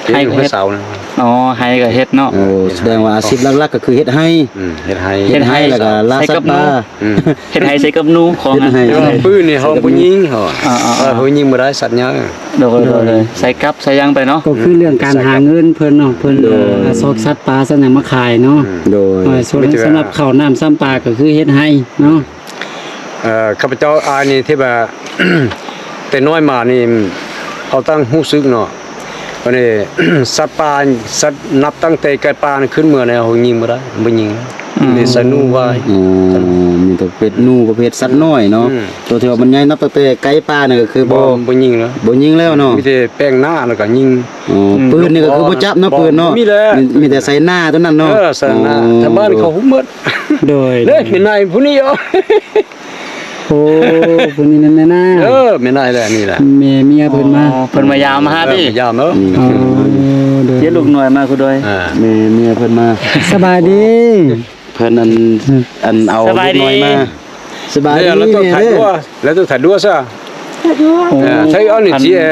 ເຮັດ ເຮັດ ເຮັດ ເຮັດສາວນະ. ອໍ ໄຮ່ກໍເຮັດເນາະ. ໂອ້ ສະແດງວ່າອາຊີບຫຼັກໆກໍຄືເຮັດໄຮ່. ອືມ ເຮັດໄຮ່ ເຮັດໄຮ່ ເຮັດໄຮ່ ແລ້ວກໍລ່າສັດປ່າ. ອືມ ເຮັດໄຮ່ໃສ່ກັບໜູຂອງ ເຮັດໄຮ່ ອັນ ແຕ່ວ່າປືນນີ້ເຮົາບໍ່ຍິງເຮົາ ອ່າໆໆ ເອີ ເຮົາຍິງບໍ່ໄດ້ສັດຫຍັງ. ໂດຍ ໂດຍ ໂດຍ ໃສ່ກັບໃສ່ຫຍັງໄປເນາະ. ກໍຄືເລື່ອງການຫາເງິນເພິ່ນເນາະ ເພິ່ນ ໂດຍ ຊອກສັດປາສັດຫຍັງມາຂາຍເນາະ. ອືມ ໂດຍ ເອີ ສ່ວນ ມີແຕ່ວ່າ ສຳລັບເຂົ້ານ້ຳຊ້ຳປາກໍຄືເຮັດໄຮ່ເນາະ. ເອີ ຂ້າພະເຈົ້າອ້າຍນີ້ທີ່ວ່າ ແຕ່ນ້ອຍມານີ້ເຮົາຕັ້ງຮູ້ສຶກເນາະ ອັນນີ້ ສັດປ່າ ສັດ ນັບຕັ້ງແຕ່ໄກ່ປ່າຂຶ້ນເມືອນີ້ເຮົາຍິງບໍ່ໄດ້ ບໍ່ຍິງ. ອືມ ມີແຕ່ສັດໜູໄວ້. ອໍ ມີແຕ່ເປັດໜູປະເພດສັດນ້ອຍເນາະ. ອືມ ຕົວທີ່ວ່າມັນໃຫຍ່ ນັບຕັ້ງແຕ່ໄກ່ປ່ານີ້ກໍຄືບໍ່ ບໍ່ຍິງແລ້ວ ບໍ່ຍິງແລ້ວເນາະ. ມີແຕ່ແປງໜ້າແລ້ວກໍຍິງ. ອໍ ອືມ ປືນນີ້ກໍຄືບໍ່ຈັບເນາະ ບໍ່ ປືນເນາະ ບໍ່ມີແລ້ວ. ມີ ມີແຕ່ໃສ່ໜ້າເທົ່ານັ້ນເນາະ. ເອີ ໃສ່ໜ້າ ອໍ ຊາວບ້ານເຂົາຮູ້ໝົດ. ໂດຍ ເດ້ ແມ່ນາຍຜູ້ນີ້. ໂອ້ ຜູ້ນີ້ແມ່ນແມ່ນາຍ. ເອີ ແມ່ນາຍແຫຼະ ນີ້ແຫຼະ ແມ່ເມຍເພິ່ນມາ. ອໍ ເພິ່ນມາຢາມມາຫາຕິ ເອີ ມາຢາມເນາະ. ອໍ ໂດຍ ເຮັດລູກນ້ອຍມາຄືດ້ວຍ. ອ່າ ແມ່ເມຍເພິ່ນມາ. ສະບາຍດີ. ເພິ່ນອັນ ອັນເອົາລູກນ້ອຍມາ. ສະບາຍດີ ແມ່ເດີ. ແລ້ວຕົວຖ່າຍດ້ວຍຊະ. ໂອ້ ອ່າ ໃຊ້ອັນນີ້ ອັນ ຊິ ເອີ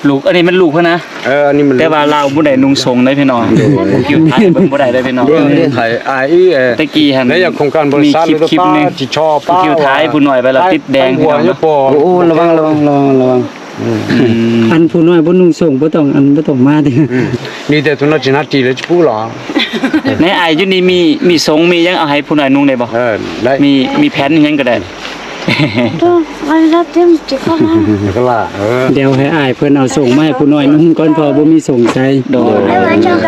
ລູກ ອັນນີ້ແມ່ນລູກເພິ່ນນະ. ເອີ ອັນນີ້ມັນ ແຕ່ວ່າລາວບໍ່ໄດ້ນຸ່ງສົງເດ້ພີ່ນ້ອງ. ໂດຍ ຜິວໄທເບິ່ງບໍ່ໄດ້ເດ້ພີ່ນ້ອງ. ເດ້ ໄທ ອາຍອີ ເອີ ແຕ່ກີ້ຫັ້ນ ໃນຢ່າງໂຄງການບໍລິສັດ ມີຄລິບ ຫຼື ຄລິບ ຫຼື ປ່າ ໜຶ່ງ ທີ່ຊໍປ່າ ຜິວໄທຜູ້ນ້ອຍໄປແລ້ວຕິດແດງ ພີ່ນ້ອງເນາະ. ໂອ້ ລະວັງ ລະວັງ ລະວັງ ລະວັງ. ອືມ ອືມ ອັນຜູ້ນ້ອຍບໍ່ນຸ່ງສົງ ບໍ່ຕ້ອງ ອັນ ບໍ່ຕ້ອງມາຕິ. ອືມ ມີແຕ່ໂທລະຈິນາດຈີ ແລ້ວຈະປູຫຼໍ. ໃນອາຍຢູ່ນີ້ມີ ມີສົງ ມີຫຍັງ ເອົາໃຫ້ຜູ້ນ້ອຍນຸ່ງໄດ້ບໍ່? ເອີ ໄດ້ ມີ ມີແຜ່ນຫຍັງກໍໄດ້. ດຽວໃຫ້ອ້າຍເພິ່ນເອົາສົງມາໃຫ້ຜູ້ນ້ອຍນຸ່ງກ່ອນ ເພາະວ່າບໍ່ມີສົງໃສ່. ໂດຍ ໂດຍ ໂດຍ ໂດ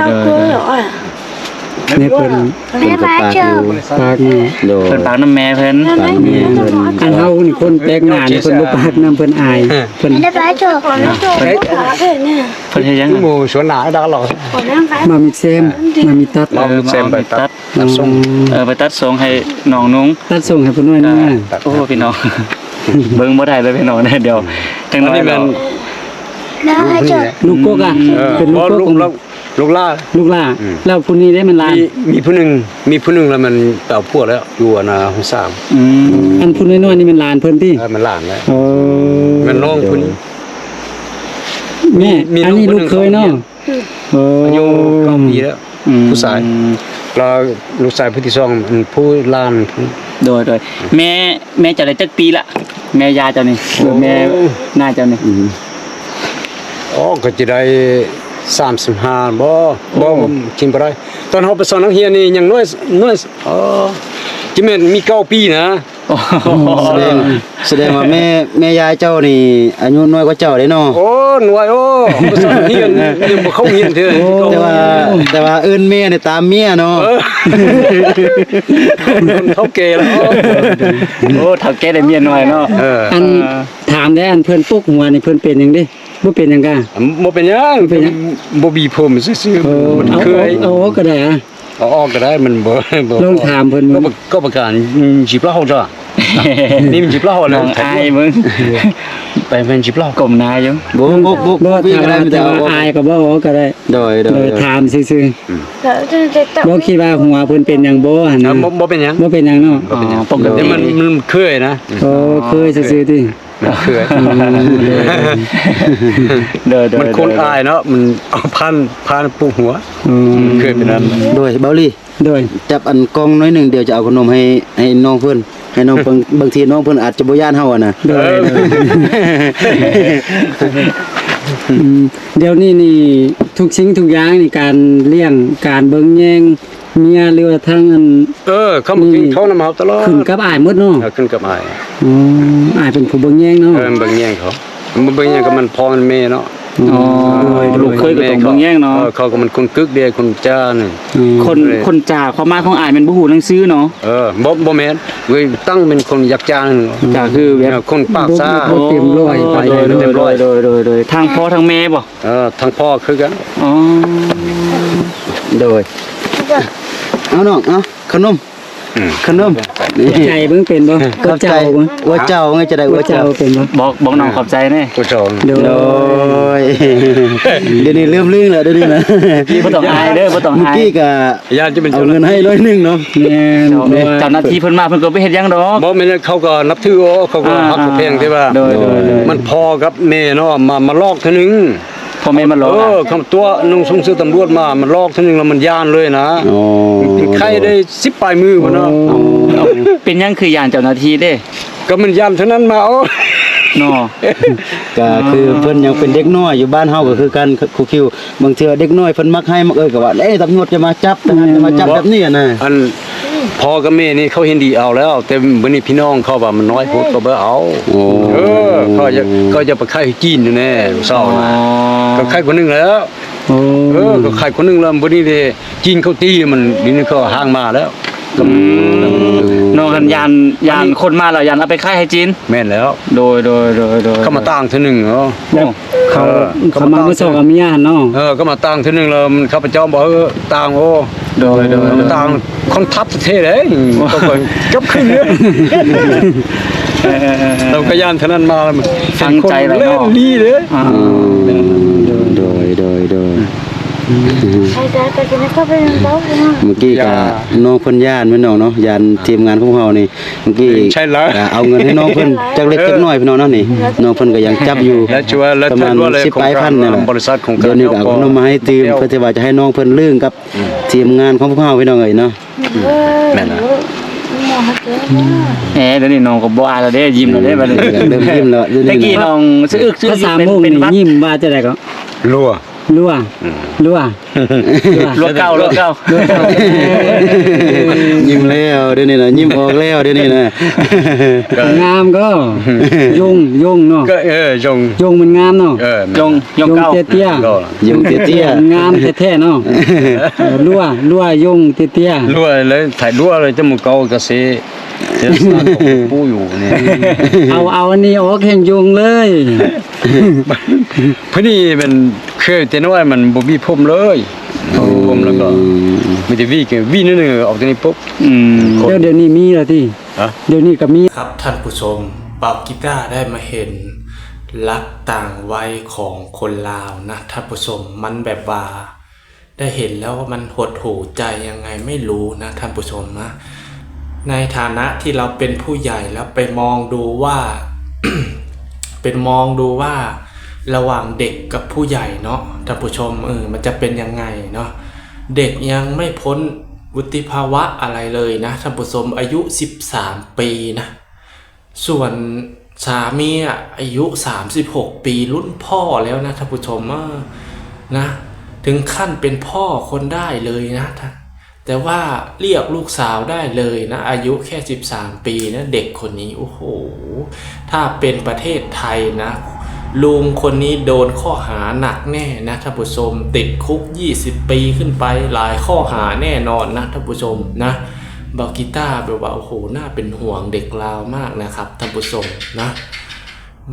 ຍ. ນີ້ເພິ່ນ ເພິ່ນກໍປາກຢູ່ ປາກຢູ່. ໂດຍ ເພິ່ນປາກນຳແມ່ເພິ່ນ ປາກແມ່ເພິ່ນ. ອັນເຮົານີ້ຄົນແປກໜ້ານີ້ ເພິ່ນບໍ່ປາກນຳ ເພິ່ນອາຍ. ເພິ່ນ ເພິ່ນເຮັດຫຍັງ? ມາມີແຊມ ມາມີຕັດ ເອີ ມາມີແຊມ ໄປຕັດ ຕັດ ຕັດສົ່ງ. ເອີ ໄປຕັດສົ່ງໃຫ້ນ້ອງນຸ່ງ ຕັດສົ່ງໃຫ້ຜູ້ນ້ອຍນຸ່ງ. ໂອ້ ພີ່ນ້ອງ ເບິ່ງບໍ່ໄດ້ເລີຍພີ່ນ້ອງ. ດຽວຈັກໜ້ອຍ ອັນນີ້ແມ່ນ ລູກກົກອະ ເອີ ເປັນລູກກົກ ລູກ ລູກຫຼ້າ ລູກຫຼ້າ. ອືມ ແລ້ວຜູ້ນີ້ເດ້ ແມ່ນຫຼານ? ມີ ມີຜູ້ໜຶ່ງ ມີຜູ້ໜຶ່ງແລ້ວມັນໄປເອົາຜົວແລ້ວ ຢູ່ອັນນະ ຫ້ອງສາມ. ອືມ ອັນຜູ້ນ້ອຍໆນີ້ແມ່ນຫຼານເພິ່ນຕິ? ເອີ ແມ່ນຫຼານແລ້ວ. ໂອ້ ແມ່ນນ້ອງເພິ່ນ. ແມ່ ມີ ມີ ອັນນີ້ລູກເຂີຍເນາະ. ໂອ້ ອາຍຸເກົ້າປີແລ້ວ. ອືມ ຜູ້ຊາຍ ແລ້ວລູກຊາຍຜູ້ທີສອງ ອັນຜູ້ຫຼານ. ໂດຍ ໂດຍ. ແມ່ ແມ່ເຈົ້າໄດ້ຈັກປີລະ? ແມ່ຍ່າເຈົ້ານີ້ ຫຼືແມ່ນ້າເຈົ້ານີ້? ອືມ ອໍ ກໍຈະໄດ້ສາມສິບຫ້າບໍ? ໂອ້ ບໍ່ ບໍ່ ຈຳບໍ່ໄດ້. ຕອນເຮົາໄປສອນນັກຮຽນນີ້ຍັງນ້ອຍ ນ້ອຍ ອໍ ຈະແມ່ນມີເກົ້າປີນະ. ໂອ້ ສະແດງ ສະແດງວ່າແມ່ ແມ່ຍາຍເຈົ້ານີ້ອາຍຸນ້ອຍກວ່າເຈົ້າເດ້ເນາະ. ໂອ້ ນ້ອຍ ໂອ້ ໄປສອນຮຽນ ຍັງບໍ່ເຂົ້າຮຽນເທື່ອ. ໂອ້ ແຕ່ວ່າ ແຕ່ວ່າເອີ້ນແມ່ນີ້ຕາມເມຍເນາະ. ເອີ ຄົນເຖົ້າແກ່ແລ້ວ. ໂອ້ ເຖົ້າແກ່ໄດ້ເມຍນ້ອຍເນາະ. ເອີ ອັນ ເອີ ຖາມແດ່ ອັນເພິ່ນປົກຫົວນີ້ເພິ່ນເປັນຫຍັງເດ້? ບໍ່ເປັນຫຍັງກະ ບໍ່ເປັນຫຍັງ ບໍ່ເປັນຫຍັງ ບໍ່ບີຜົມຊື່ໆ. ເອີ ມັນເຄີຍ ເອົາ ເອົາ ເອົາອອກກໍໄດ້ອະ ເອົາອອກກໍໄດ້ ມັນບໍ່ ບໍ່ ລອງຖາມເພິ່ນເບິ່ງ. ກໍ ກໍປະການ ອືມ ຈີບເລົ່າຈ້ະ ນີ້ມັນຈີບເລົ່າແລ້ວ ລອງອາຍເບິ່ງ ໄປແມ່ນຈີບເລົ່າ ກົ້ມໜ້າຢູ່. ບໍ່ ບໍ່ ບໍ່ ບໍ່ ບໍ່ ບໍ່ ຖ້າວ່າ ຖ້າວ່າອາຍກໍບໍ່ເອົາອອກກໍໄດ້. ໂດຍ ໂດຍ ໂດຍ ໂດຍ ຖາມຊື່ໆ. ອືມ ບໍ່ຄິດວ່າຫົວເພິ່ນເປັນຫຍັງບໍ່ຫັ້ນນະ? ບໍ່ ບໍ່ເປັນຫຍັງ ບໍ່ເປັນຫຍັງເນາະ. ບໍ່ເປັນຫຍັງ ອໍ ປົກກະຕິ ແຕ່ມັນ ມັນເຄີຍນະ. ໂອ້ ເຄີຍຊື່ໆຕິ. ມັນເຄືອ ອືມ ໂດຍ ໂດຍ ມັນຄົນອາຍເນາະ ມັນເອົາຜ່ານ ຜ່ານປຸກຫົວ. ອືມ ເຄີຍເປັນນັ້ນ. ໂດຍ ເບົາລີ ໂດຍ ຈັບອັນກ່ອງໜ້ອຍໜຶ່ງ ດຽວຈະເອົາຂະໜົມໃຫ້ ໃຫ້ນ້ອງເພິ່ນ ໃຫ້ນ້ອງເພິ່ນ ບາງທີນ້ອງເພິ່ນອາດຈະບໍ່ຢ້ານເຮົາຫັ້ນນະ. ໂດຍ ເອີ ໂດຍ ອືມ ດຽວນີ້ນີ້ ທຸກສິ່ງທຸກຢ່າງນີ້ ການລ້ຽງ ການເບິ່ງແຍງ ເມຍ ຫຼືວ່າທາງອັນ ເອີ ເຂົາມາກິນ ນີ້ ເຂົ້ານຳເຮົາຕະຫຼອດ ຂຶ້ນກັບອ້າຍໝົດເນາະ. ເອີ ຂຶ້ນກັບອ້າຍ. ອໍ ອ້າຍເປັນຜູ້ເບິ່ງແຍງເນາະ. ເອີ ເບິ່ງແຍງເຂົາ ມາເບິ່ງແຍງກັບມັນພໍ່ມັນແມ່ເນາະ. ອໍ ລູກເຂີຍກໍຕ້ອງເບິ່ງແຍງເນາະ. ເອີ ເຂົາກໍມັນຄົນກຶກເດ້ ຄົນຈ້ານີ້. ອືມ ຄົນ ເອີ ຄົນຈ້າ ຄວາມໝາຍຂອງອ້າຍແມ່ນບໍ່ຮູ້ໜັງສືເນາະ. ເອີ ບໍ່ ບໍ່ແມ່ນ ເວີຍ ຕັ້ງເປັນຄົນຢາກຈ້ານີ້. ຈ້າຄືແບບ ເອີ ຄົນປາກຊ້າ ບໍ່ ບໍ່ເຕັມຮ້ອຍ. ອໍ ໂດຍ ໂດຍ ໂດຍ ໂດຍ ໂດຍ ໂດຍ ທາງພໍ່ທາງແມ່ບໍ່? ເອີ ທາງພໍ່ຄືກັນ. ອໍ ໂດຍ ເອົານ້ອງ ເອົາຂະໜົມ. ອືມ ຂະໜົມ ໃຈເບິ່ງເປັນບໍ່? ຂອບໃຈ ອວດເຈົ້າເບິ່ງ ອວດເຈົ້າເບິ່ງ ຈະໄດ້ອວດເຈົ້າ ເປັນບໍ່? ບອກ ບອກນ້ອງຂອບໃຈແດ່. ອວດເຈົ້າ. ໂດຍ ໂດຍ ດຽວນີ້ເລີ່ມລຶ້ງແລ້ວ ດຽວນີ້ນະ. ບໍ່ຕ້ອງອາຍເດີ ບໍ່ຕ້ອງອາຍ. ເມື່ອກີ້ກະ ຢ້ານຈະເປັນ ເອົາເງິນໃຫ້ຮ້ອຍໜຶ່ງເນາະ. ແມ່ນ ເຈົ້າ ເຈົ້າໜ້າທີ່ເພິ່ນມາ ເພິ່ນກໍບໍ່ເຮັດຫຍັງດອກ. ບໍ່ແມ່ນ ເຂົາກໍນັບຖື ເຂົາກໍ ອ່າ ຮັກແພງ ແຕ່ວ່າ ໂດຍ ໂດຍ ໂດຍ ມັນພໍ່ກັບແມ່ເນາະ ມາ ມາຫຼອກເທື່ອໜຶ່ງ. ພໍ່ແມ່ມາຫຼອກ ເອີ ອະ ຄຳຕົວະ ນຸ່ງຊົງເສື້ອຕຳຫຼວດມາ ມັນຫຼອກເທື່ອໜຶ່ງແລ້ວມັນຢ້ານເລີຍນະ. ອໍ ມັນເປັນໄຂ້ໄດ້ສິບປາຍມື້ພຸ້ນນະ. ອໍ ເອົາ ເປັນຫຍັງຄືຢ້ານເຈົ້າໜ້າທີ່ເດ້? ກໍມັນຢ້ານເທົ່ານັ້ນມາ ໂອ້ ເນາະ. ກໍຄືເພິ່ນຍັງເປັນເດັກນ້ອຍຢູ່ ບ້ານເຮົາກໍຄືກັນ ຄູຄິວ. ບາງເທື່ອເດັກນ້ອຍເພິ່ນມັກໄຫ້ມັກເອີຍ ກໍວ່າ ເອີຍ ຕຳຫຼວດຈະມາຈັບ ທະຫານຈະມາຈັບ ແບບນີ້ນະ. ອັນພໍ່ກັບແມ່ນີ້ເຂົາເຫັນດີເອົາແລ້ວ ແຕ່ບັດນີ້ພີ່ນ້ອງເຂົາວ່າມັນນ້ອຍໂພດ ກໍບໍ່ເອົາ. ໂອ້ ເອີ ເຂົາຈະ ເຂົາຈະໄປຂາຍໃຫ້ຈີນຢູ່ແນ່ເຊົ້ານະ. ອໍ ກໍຂາຍຄົນໜຶ່ງແລ້ວ. ໂອ້ ເອີ ກໍຂາຍຄົນໜຶ່ງແລ້ວ ບັດນີ້ເດ້ ຈີນເຂົາຕີ ມັນ ດຽວນີ້ເຂົາຫ່າງມາແລ້ວ. ອືມ ນ້ອງຫັ້ນຢ້ານ ຢ້ານຄົນມາແລ້ວ ຢ້ານເອົາໄປຂາຍໃຫ້ຈີນ. ແມ່ນແລ້ວ. ໂດຍ ໂດຍ ໂດຍ ໂດຍ ເຂົາມາຕ່າງເທື່ອໜຶ່ງເນາະ. ໂອ້ ເຂົາ ເອີ ເຂົາມາເອົາເງິນສອງເອົາເມຍຫັ້ນເນາະ. ເອີ ເຂົາມາຕ່າງເທື່ອໜຶ່ງແລ້ວ ເຂົາພະເຈົ້າບອກ ເອີ ຕ່າງ ໂອ້ ໂດຍ ໂດຍ ໂດຍ ຕ່າງຄົນທັບປະເທດເດ້ ກໍ ກໍກັບຄືນເດ້. ເອີ ເອີ ເອີ ເອີ ເຮົາກໍຢ້ານເທົ່ານັ້ນມາ ຝັງໃຈໄວ້ເນາະ ເປັນຄົນແລ່ນລີເດ້. ອ່າ ອືມ ໂດຍ ໂດຍ ໂດຍ ໂດຍ. ອືມ ເມື່ອກີ້ກໍນ້ອງເພິ່ນຢ້ານແມ່ນນ້ອງເນາະ ຢ້ານທີມງານຂອງເຮົານີ້ ເມື່ອກີ້ ໃຊ່ແລ້ວ ກໍເອົາເງິນໃຫ້ນ້ອງເພິ່ນຈັກເລັກຈັກນ້ອຍພີ່ນ້ອງເນາະ. ນີ້ນ້ອງເພິ່ນກໍຍັງຈັບຢູ່ ແລະ ປະມານສິບປາຍພັນນີ້ແຫຼະ. ດຽວນີ້ກໍເອົາຂະໜົມມາໃຫ້ຕື່ມ ເພື່ອທີ່ວ່າຈະໃຫ້ນ້ອງເພິ່ນລຶ້ງກັບທີມງານຂອງພວກເຮົາພີ່ນ້ອງເອີຍເນາະ. ແມ່ນລະ ແໝ ດຽວນີ້ນ້ອງກໍບໍ່ອາຍແລ້ວເດ້ ຍິ້ມແລ້ວເດ້ບັດນີ້. ເລີ່ມຍິ້ມແລ້ວ ແຕ່ກີ້ນ້ອງສະອຶກສະອຶກ ພາສາມົ້ງນີ້ຍິ້ມວ່າຈັ່ງໃດກໍ ຫຼົວ ຫຼົວ ຫຼົວ ຫຼົວເກົ່າ ຫຼົວເກົ່າ ຍິ້ມແລ້ວດຽວນີ້ນະ ຍິ້ມອອກແລ້ວດຽວນີ້ນະ. ງາມກໍ ຍົງ ຍົງເນາະ ກໍ ເອີ ຍົງ ຍົງມັນງາມເນາະ. ເອີ ຍົງ ຍົງເກົ່າ ຍົງເຕ້ຍໆ ຍົງເຕ້ຍໆ ງາມແທ້ໆເນາະ. ເອີ ຫຼົວ ຫຼົວ ຍົງເຕ້ຍໆ ຫຼົວເລີຍ ໄຖຫຼົວເລີຍ ຈະໝູ່ເກົ່າກະເສ ເສສານຂອງປູ່ຢູ່ນີ້. ເອົາ ເອົາອັນນີ້ອອກແຮ່ງຍົງເລີຍ. ພະນີ້ແມ່ນເຄີຍແຕ່ນ້ອຍມັນບໍ່ມີຜົມເລີຍ. ໂອ້ ຜົມແລ້ວກໍມີແຕ່ຫວີກ ຫວີໜ້ອຍໜຶ່ງອອກແຕ່ນີ້ປຸບ. ອືມ ດຽວ ດຽວນີ້ມີແລ້ວຕິ? ຮະ? ດຽວນີ້ກໍມີ. ຄັບທ່ານຜູ້ຊົມ ບ່າວກີຕ້າໄດ້ມາເຫັນລັກຕ່າງໄວຂອງຄົນລາວນະທ່ານຜູ້ຊົມ ມັນແບບວ່າ ໄດ້ເຫັນແລ້ວມັນຫົດຫູ່ໃຈຍັງໄງໄມ່ຮູ້ນະທ່ານຜູ້ຊົມນະ. ໃນຖານະທີ່ເຮົາເປັນຜູ້ໃຫຍ່ແລ້ວໄປມອງດູວ່າ ໄປມອງດູວ່າລະຫວ່າງເດັກກັບຜູ້ໃຫຍ່ເນາະທ່ານຜູ້ຊົມ ເອີ ມັນຈະເປັນຍັງໄງເນາະ. ເດັກຍັງໄມ່ພົ້ນວຸດຕິພາວະອະໄລເລີຍນະທ່ານຜູ້ຊົມ ອາຍຸສິບສາມປີນະ. ສ່ວນສາມີອະ ອາຍຸສາມສິບຫົກປີ ລຸ້ນພໍ່ແລ້ວນະທ່ານຜູ້ຊົມ ເອີ ນະ ເຖິງຂັ້ນເປັນພໍ່ຄົນໄດ້ເລີຍນະ ແຕ່ວ່າລຽກລູກສາວໄດ້ເລີຍນະ ອາຍຸແຄ່ສິບສາມປີນະ ເດັກຄົນນີ້. ໂອ້ໂຫ ຖ້າເປັນປະເທດໄທນະ ລຸງຄົນນີ້ໂດນຂໍ້ຫາໜັກແນ່ນະທ່ານຜູ້ຊົມ ຕິດຄຸກຊາວປີຂຶ້ນໄປ ຫຼາຍຂໍ້ຫາແນ່ນອນນະທ່ານຜູ້ຊົມນະ. ບ່າວກີຕ້າແບບວ່າ ໂອ້ໂຫ ໜ້າເປັນຫ່ວງເດັກລາວມາກນະຄັບທ່ານຜູ້ຊົມນະ.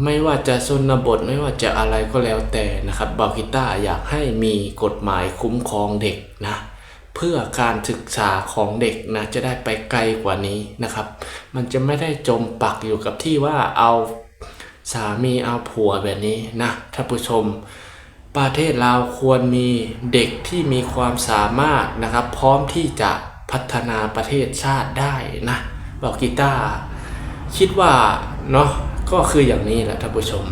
ໄມ່ວ່າຈະຊົນນະບົດ ໄມ່ວ່າຈະອະໄລກໍແລ້ວແຕ່ນະຄັບ ບ່າວກີຕ້າຢາກໃຫ້ມີກົດໝາຍຄຸ້ມຄອງເດັກນະ ເພື່ອການສຶກສາຂອງເດັກນະ ຈະໄດ້ໄປໄກກວ່ານີ້ນະຄັບ. ມັນຈະໄມ່ໄດ້ຈົມປັກຢູ່ກັບທີ່ວ່າເອົາສາມີເອົາຜົວແບບນີ້ນະທ່ານຜູ້ຊົມ. ປະເທດລາວຄວນມີເດັກທີ່ມີຄວາມສາມາດນະຄັບ ພ້ອມທີ່ຈະພັດທະນາປະເທດຊາດໄດ້ນະ. ບ່າວກີຕ້າຄິດວ່າເນາະ ກໍຄືຢ່າງນີ້ແຫຼະທ່ານຜູ້ຊົມ